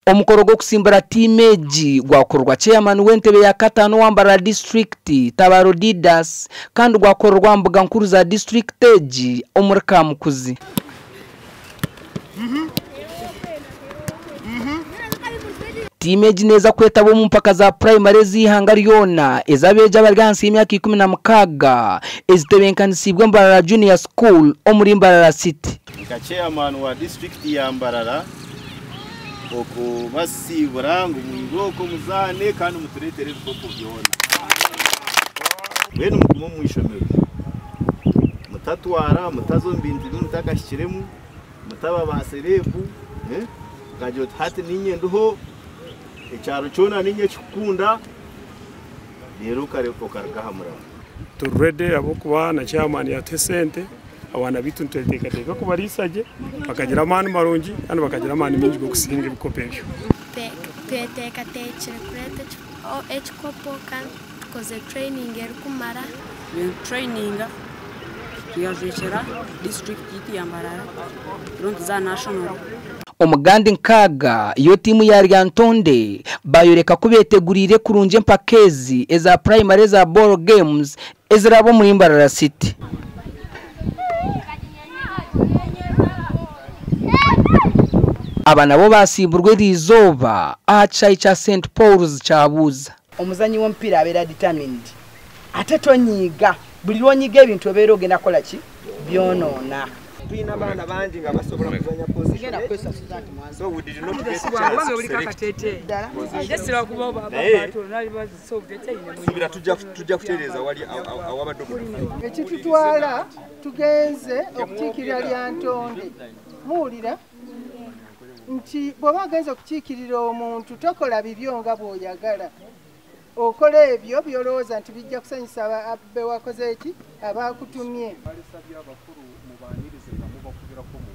Omukoro gw'okusimbura tiimu egi gwakorwa Chairman w'entebe ya kataano owa Mbarara disiturikiti, Tabaro Didas kandi gwakorerwa aha mbuga nkuru za disiturikiti egi omuri Kamukuzi. Tiimu egi neeza kwetaba omu mpaka za purayimari ez'eihanga ryona ez'abeegi abari ahansi y'emyaka 16 ezitebeekanisiibwe Mbarara Junior School omuri Mbarara City. Nka chairman wa disiturikiti ya Mbarara okubasiibura ngu mwirooko muzaane kandi mutureetere ebikopo byona. Mbwenu mugume omu ishomero mutatwara, mutaza omu bintu bi mutakahikiremu, mutaba ba sereebu, okagira oti hati niinye ndiho, ekyaro kyona niinye kikukunda, reero okaruga aha muramwa. Turi ready ahabw'okuba na chairman yatuha esente, abaana baitu nitweteekateeka kubariisa gye bakagira amaani marungi kandi bakagira amaani maingi g'okusinga ebikopo ebyo. Tweteekateekire kureeta ekikopo kandi tukozire training erikumara. Nitutureyininga tuyajwekyera disiturikiti yaitu ya Mbarara reero nituza aha national. Omugandi nkaaga yo tiimu ya Lyantonde bayoreka ku beteguriire kurungi empaka ezi eza purayimari eza Ball Games eziraabe omuri Mbarara City. Aba nabo basiiburwa eriizooba aha kishaayi kya St Paul's Kyabuuza. Omuzanyi w'omupiira abeera determined ate tonyiiga buli lwonyiiga ebintu obeera ogenda kukola ki byonoona. Tulina abaana bangi nga basobola kuzanya position so we did not get chance to select position. Naye suubira tujja kutereeza wali awabadde obunafu. Ekitutwala tugenze okukiikirira Lyantonde. Muwulira nti bw'oba ogenze okukiikirira omuntu tokola bibyo nga bw'oyagala. Okola ebyo by'olowooza nti bijja kusanyusa be wakoze ki abakutumye. Balisabye abakulu mubaanirize nga mubakubirako mu.